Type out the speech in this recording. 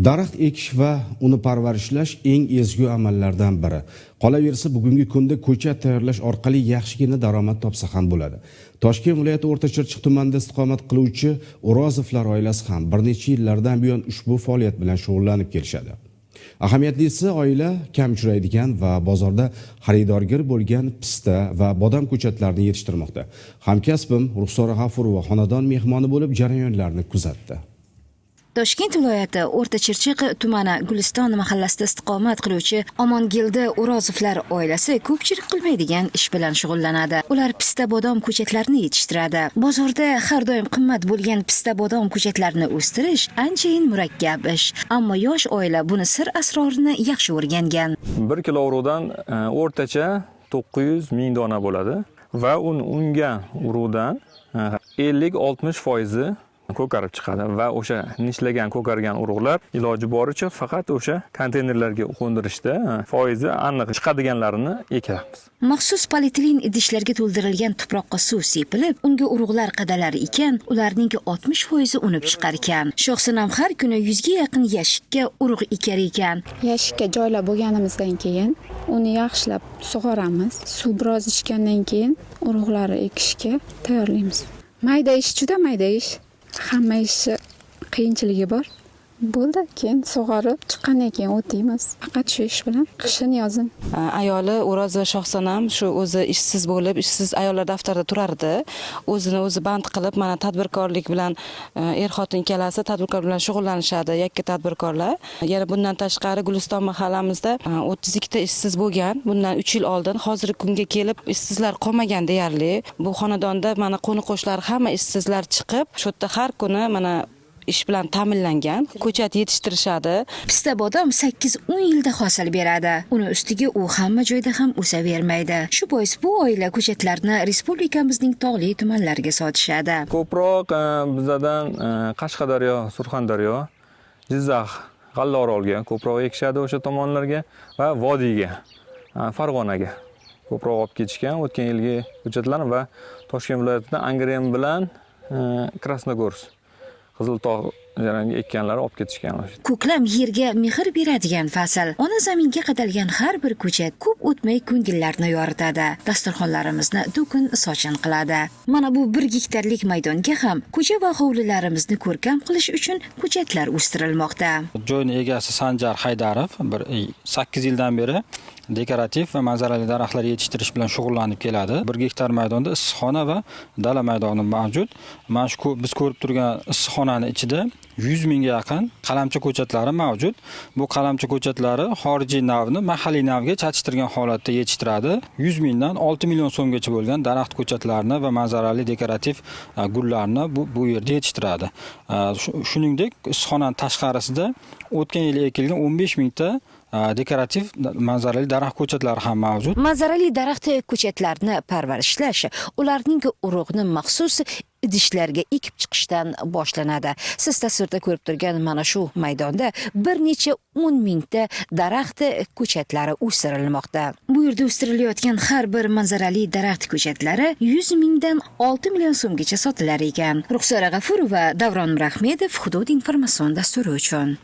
Daraxt ekish va uni parvarishlash eng ezgu amallardan biri. Qolaversa, bugungi kunda ko'chat tayyorlash orqali yaxshigina daromad topsa ham bo'ladi. Toshkent viloyati O'rta Chirchiq tumanida istiqomat qiluvchi O'rozovlar oilasi ham bir necha yillardan buyon ushbu faoliyat bilan shug'ullanib kelishadi. Ahamiyatlisi, oila kam uchraydigan va bozorda xaridorgir bo'lgan pista va bodom ko'chatlarini yetishtirmoqda. Hamkasbim Ruxsora G'afurova xonadon mehmoni bo'lib jarayonlarni kuzatdi. Toshkent viloyati O'rta Chirchiq tumani Guliston mahallasida istiqomat qiluvchi Omongeldi O'rozovlar oilasi ko'pchilik qilmaydigan ish bilan shug'ullanadi. Ular pista bodom ko'chatlarini yetishtiradi. Bozorda har doim qimmat bo'lgan pista bodom ko'chatlarini o'stirish anchayin murakkab ish, ammo yosh oila buni sir asrorini yaxshi o'rgangan. 1 kilo urug'dan o'rtacha 900 ming dona bo'ladi va ungan urug'dan 50-60% ko'karib chiqadi va o'sha nishlagan ko'kargan urug'lar iloji boricha faqat o'sha konteynerlarga qo'ndirishda foizi aniq chiqadiganlarini ekamiz. Maxsus polietilen idishlarga to'ldirilgan tuproqqa suv sepilib, unga urug'lar qadalar ekan, ularning 60% unib chiqar ekan. Shohsanam har kuni 100 ga yaqin yashikka urug' ekar ekan. Yashikka joylab bo'lganimizdan keyin uni yaxshilab sug'oramiz. Suv biroz ichgandan keyin urug'larni ekishga tayyorlaymiz. Mayda ish, juda mayda ish. Hamma ishi qiyinchiligi bor. Bo'ldi, keyin sug'orib chiqqandan keyin o'taymiz. Faqat shu ish bilan qishin yozin. Ayoli O'rozova Shohsanam shu o'zi ishsiz bo'lib, ishsiz ayollar daftarida turardi. O'zini o'zi band qilib, mana tadbirkorlik bilan er-xotin ikkalasi tadbirkor bilan shug'ullanishadi, yakka tadbirkorlar. Yana bundan tashqari Guliston mahallamizda 32 ta ishsiz bo'lgan bundan 3 yil oldin. Hozirgi kunga kelib ishsizlar qolmagan deyarli. Bu xonadonda mana qo'ni-qo'shnilar hamma ishsizlar chiqib, shu yerda har kuni mana ish bilan ta'minlangan, ko'chat yetishtirishadi. Pista bodom 8-10 yilda hosil beradi. Uni ustiga u hamma joyda ham o'savermaydi. Shu bois bu oila ko'chatlarni respublikamizning tog'li tumanlariga sotishadi. Ko'proq bizadan Qashqadaryo, Surxondaryo, Jizzax, G'allaorolga ko'proq ekishadi o'sha tomonlarga va vodiyga, Farg'onaga ko'proq olib ketishgan o'tgan yilgi ko'chatlarni va Toshkent viloyatidan Angren bilan Krasnogorsk, Qiziltog' jarayonga ekkanlari olib ketishgan. Ko'klam yerga mehr beradigan fasl. Ona zaminga qadalgan har bir ko'chat ko'p o'tmay ko'ngillarni yoritadi. Dasturxonlarimizni to'kin sochin qiladi. Mana bu 1 gektarlik maydonga ham ko'cha va hovlilarimizni ko'rkam qilish uchun ko'chatlar o'stirilmoqda. Joyning egasi Sanjar Haydarov bir 8 yildan beri dekorativ va manzarali daraxtlar yetishtirish bilan shug'ullanib keladi. 1 gektar maydonda issiqxona va dala maydoni mavjud. Mana shu biz ko'rib turgan issiqxonaning ichida 100 mingga yaqin qalamcha ko'chatlari mavjud. Bu qalamcha ko'chatlari xorijiy navni mahalliy navga chatishtirgan holatda yetishtiradi. 100 mingdan 6 million so'mgacha bo'lgan daraxt ko'chatlarini va manzarali dekorativ gullarni bu yerda yetishtiradi. Shuningdek, issiqxonaning tashqarisida o'tgan yili ekilgan 15 mingta dekorativ manzarali daraxt ko'chatlari ham mavjud. Manzarali daraxt ko'chatlarini parvarishlash ularning urug'ini maxsus idishlarga ekib chiqishdan boshlanadi. Siz tasvirda ko'rib turgan mana shu maydonda bir necha 10 mingta daraxt ko'chatlari o'stirilmoqda. Bu yerda o'stirilayotgan har bir manzarali daraxt ko'chatlari 100 mingdan 6 million so'mgacha sotilar ekan. Ruxsora G'afurova, Davron Mirahmedov, Hudud informatsion dasturi uchun.